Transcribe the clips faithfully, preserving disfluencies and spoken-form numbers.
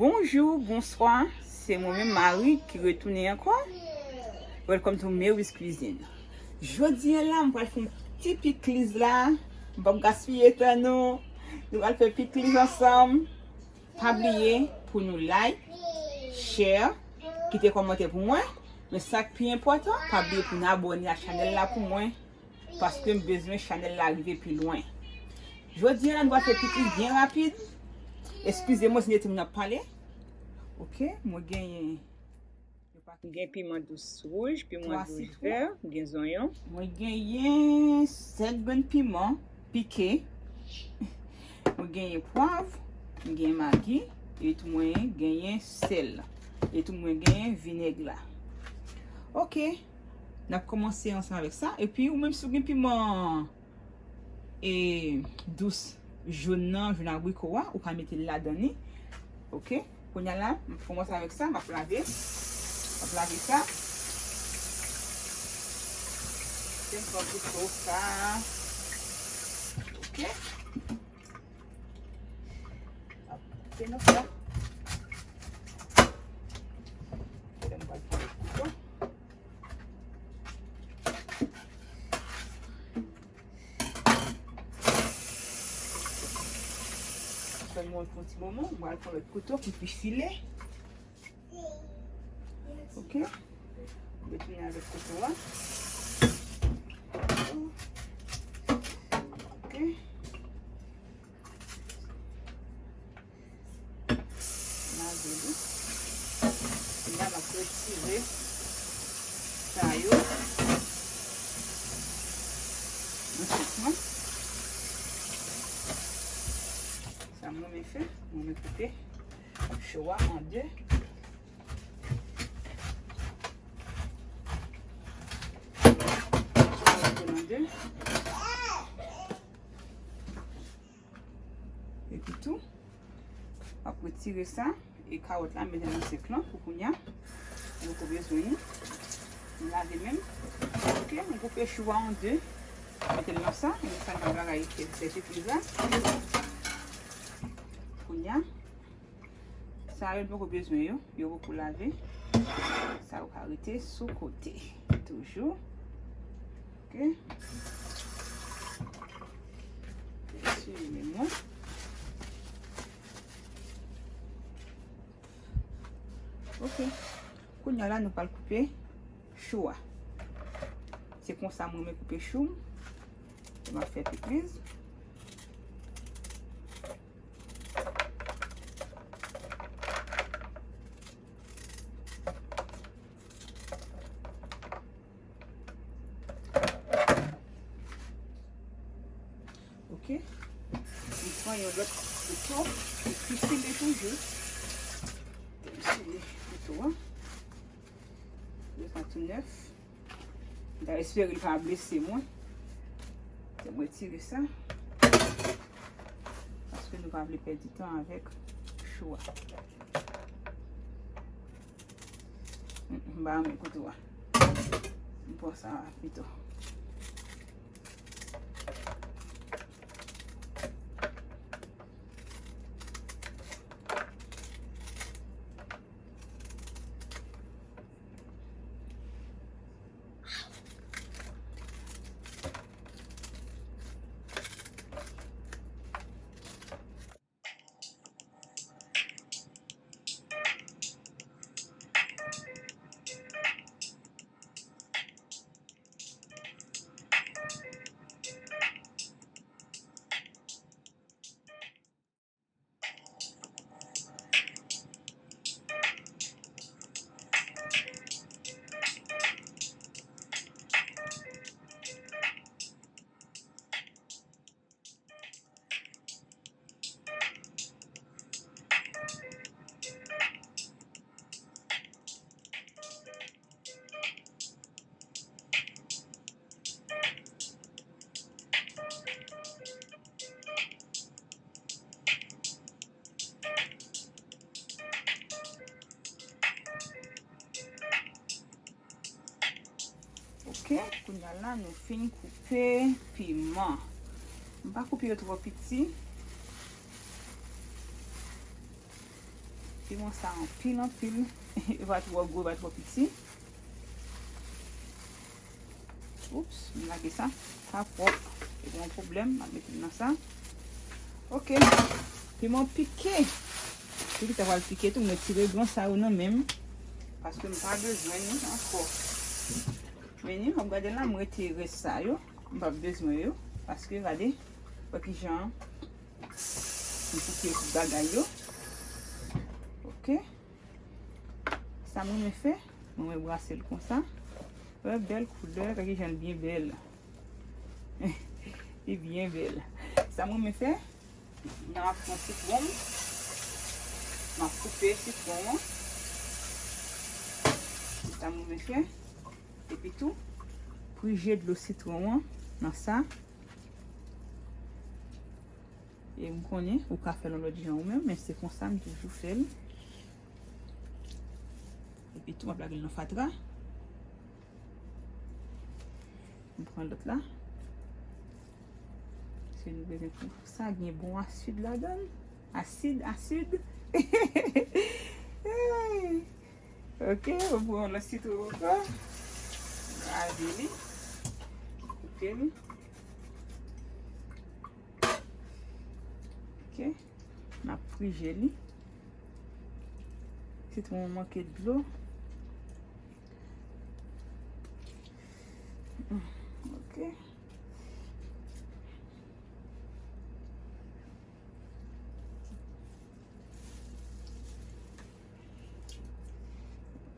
Bonjou, bonswa, se mwen menm Marie ki retounen ankò. Welcome to Mary's Cuisine. Jodi a la, m pral fè yon ti pikliz la. M p ap gaspiye tan nou. Nou pral fè pikliz ansanm. Pa bliye pou nou like, share, kite kòmantè pou mwen. Men sa k pi enpòtan, pa bliye pou nou abòne a chanèl la pou mwen. Paske m bezwen chanèl la rive pi lwen. Jodi a, nou va fè pikliz byen rapid. Eskize mwen si de timoun ap pale. Ok, mwen genyen, mwen gen piman dous wouj, piman dous vè, mwen gen zonyon. Mwen genyen sèt grenn piman pike. Mwen genyen pwav, mwen genyen magi, e tou mwen genyen sèl. E tou mwen genyen vinèg la. Ok. N ap kòmanse ansanm avèk sa. Epi ou menm si w gen piman e dous jòn nan, jòn abriko a, ou ka mete l ladan li. Ok. Kounye a la, m ap kòmanse avèk sa, m ap lave. M ap lave sa. Se m pran tout sa. Ok. M ap koupe nan sa. Kounye a m pral pran lòt kouto. Sèlman pou ti moman, mwen al pran lòt kouto pou pi file. Ok. Retounen avèk kouto a. Ok. Lave li. Kounye a, m ap retire sa yo nan chèf mwen. Sa m renmen fè, m renmen koupe cho a an de. Koupe l an de. Epi tou, m ap retire sa. E kawòt la, m mete l nan sink lan pou kounye a. M poko bezwen li. M lave menm. Ok, m koupe chou a an de. M mete l nan sa. E sa, m ap bagay fè sipwiz la. Kounye a. Sa yo, m poko bezwen yo. Yo poko lave. Sa yo ka rete sou kote. Toujou. Ok. Eseye men mwen. Ok. Kounye a la, nou pral koupe chou a. Se konsa mwen renmen koupe chou m. M ap fè pikliz. Ok. M pran yon lòt kouto. Li pi file toujou. M file kouto a. Yo sa tou nèf. M ta espere l pa blese mwen. Te m retire sa. Paske nou pa vle pèdi tan avèk chou a. M pa renmen kouto a. M pran sa pito. Ok, kounye a la, nou fin koupe piman. M pa koupe yo twò piti. Piman sa anpil, anpil. Yo pa twò gwo, yo pa twò piti. Oups, m lage sa. Sa pwòp. Se pa yon pwoblèm, m ap mete l nan sa. Ok. Piman pike. Poukisa pral pike tou, m retire gran sa yo nan men m. Paske m pa bezwen yo ankò. Men ni, w ap gade la, m retire rès sa yo. M p ap bezwen yo. Paske, gade, wè kijan m koupe tout bagay yo. Ok. Sa m renmen fè, mwen, mwen brase l konsa. Wè, bèl koulè, gade jan l byen bèl. Li byen bèl. Sa m renmen fè, m ap pran sitwon m. M ap koupe sitwon an. Sa m renmen fè. Epi tou, prije dlo sitwon an nan sa. E m konnen ou ka fè l yon lòt jan ou menm, men se konsa m toujou fè l. Epi tou, m ap lage l nan fatra. M pran lòt la. Se nou bezwen pou sa, gen bon asid ladan l. Asid, asid. Hey! Ok, m pran lòt sitwon ankò. Lave li. Koupe li. Ok. N ap prije li. Sitwon an manke dlo. Ok.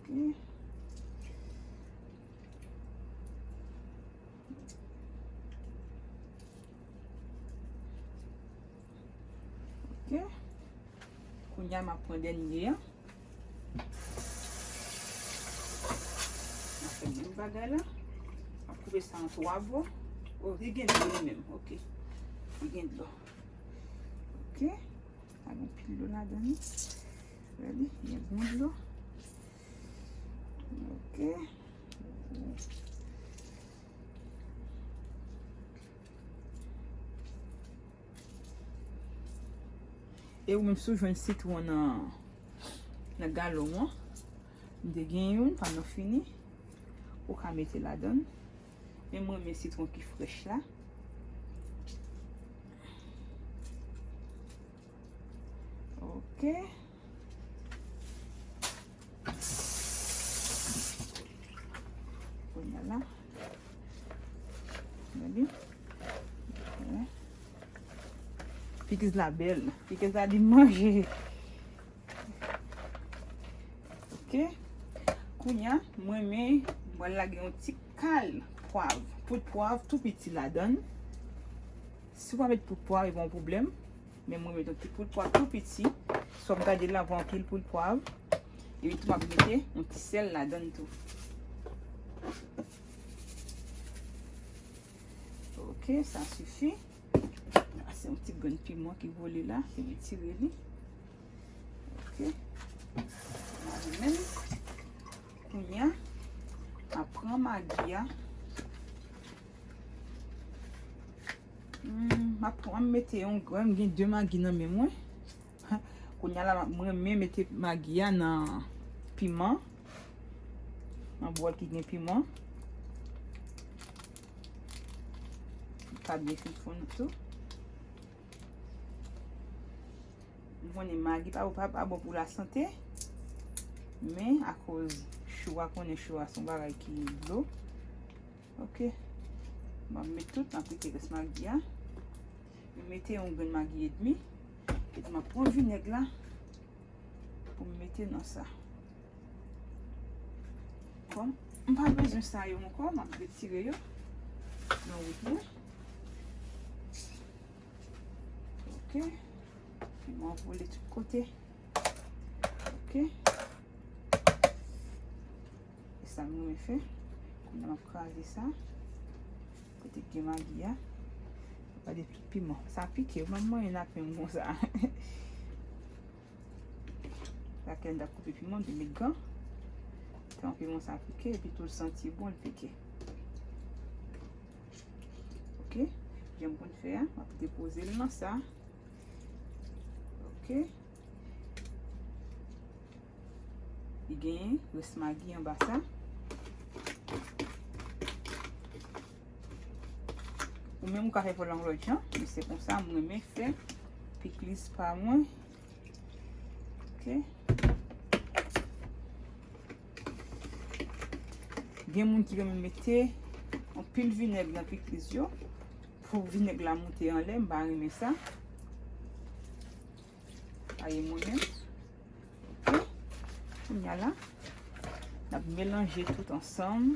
Ok. Ok. Kounye a, m ap pran dènye an. M ap fè menm bagay la. M ap koupe sa an twa bò. O, li gen dlo li menm. Ok. Li gen dlo. Ok. Sa gen pil dlo ladan li. Wè li, gen bon dlo. Ok. E ou menm, si w jwenn sitwon nan, nan galon an, m te gen youn, pa m nan fini, ou ka mete ladan l. Men mwen renmen sitwon ki frèch la. Ok. Kounye a la. Gade. Pikiz la bèl. Pikiz la di manje. Ok. Kounye a, mwen men, mwen lage yon ti kal pwav. Poud pwav tou piti ladan l. Si w pa met poud pwav, e pa yon pwoblèm. Men mwen met yon ti poud pwav tou piti. Sa w ap gade la, w ap wè anpil poud pwav. Epi tou, m ap mete yon ti sèl ladan l tou. Ok, sa sifi. La, se yon ti grenn piman ki vole la. Se retire li. Ok. Mwen menm. Kounye a, m ap pran magi a. Hmm, m ap pran, m mete yon grenn, m gen de magi nan men mwen. Kounye a la, mwen renmen mete magi a nan piman. Nan bòl ki gen piman. Li ka byen fin fonn tou. M konnen magi pa, pa, pa bon pou lasante. Men akoz chou a, konnen chou a se yon bagay ki dlo. Ok. M ap met tout, m ap kite rès magi a. M mete yon grenn magi edmi. Epi m ap pran vinèg la pou m mete nan sa. Kòm m pa bezwen sa yo ankò, m ap retire yo nan wout mwen. Ok. Piman vole tout kote. Ok. E sa m renmen fè. Kounye a m ap kraze sa. Kote k gen magi a. Gade tout piman. Sa pike. Manman, y ap manyen m konsa. Lakèl m t ap koupe piman, m te met gan. Tan piman sa pike, epi tou l santi bon, l pike. Ok, jan m konn fè a, m ap depoze l nan sa. Ok. Li genyen rès magi anba sa. Ou menm ou ka fè pou l yon lòt jan, men se konsa mwen renmen fè pikliz pa mwen. Ok. Gen moun ki renmen mete anpil vinèg nan pikliz yo. Pou vinèg la moute anlè, m pa renmen sa. Sa ye mwen menm. Ok. Kounye a la, n ap melanje tout ansanm.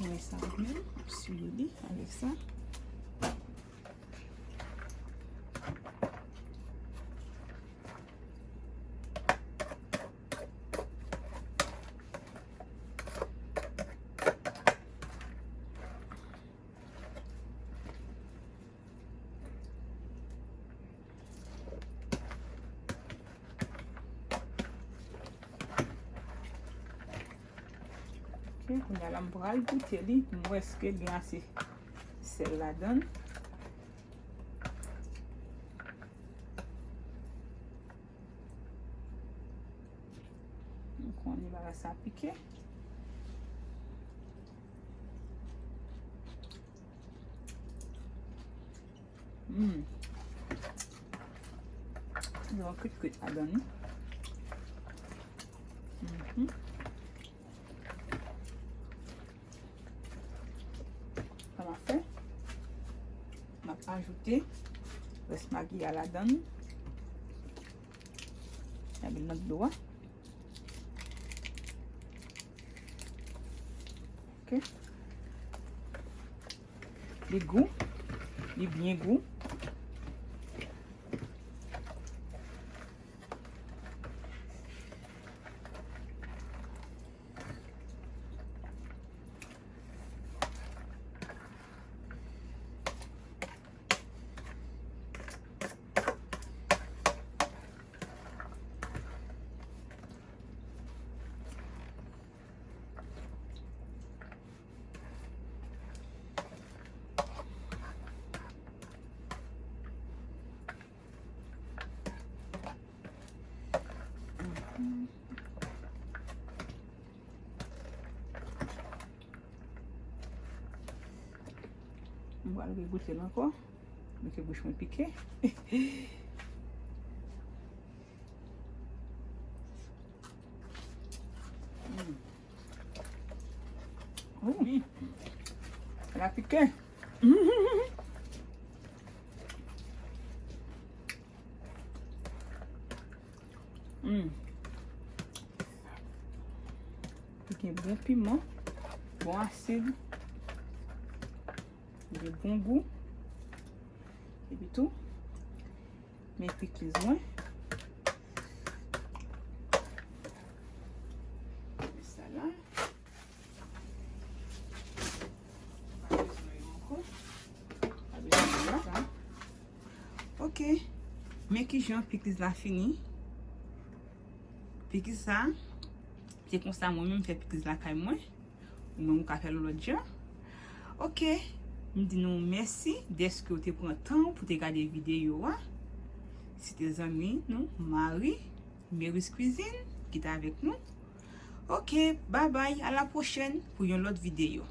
Mwen sa menm, ap siye li avèk sa. Ok, kounye a la, m pral goute li pou m wè èske gen ase sèl ladan l. M konnen bagay sa pike. Hmm. Gen yon kwit kwit ladan li. Mhm. Sa m ap fè, m ap ajoute rès magi a ladan l. Epi nan dlo a. Ok. Li gou. Li byen gou. M pral regoute l ankò. Mete bouch mwen pike. Mm. Mm. L ap pike. Mm. Li gen bon piman, bon asid, li gen bon gou. Epi tou, men pikliz mwen. Sa la. Pa bezwen yo ankò. Pa bezwen yo la. Ok. Men kijan pikliz la fini. Pikliz sa, se konsa mwen menm fè pikliz lakay mwen. Ou menm ou ka fè l yon lòt jan. Ok. M di nou mèsi dèske w te pran tan w pou te gade videyo a. Se te zanmi nou, Marie, Mary's Cuisine, ki te avèk nou. Ok, babay, a la pwochèn pou yon lòt videyo.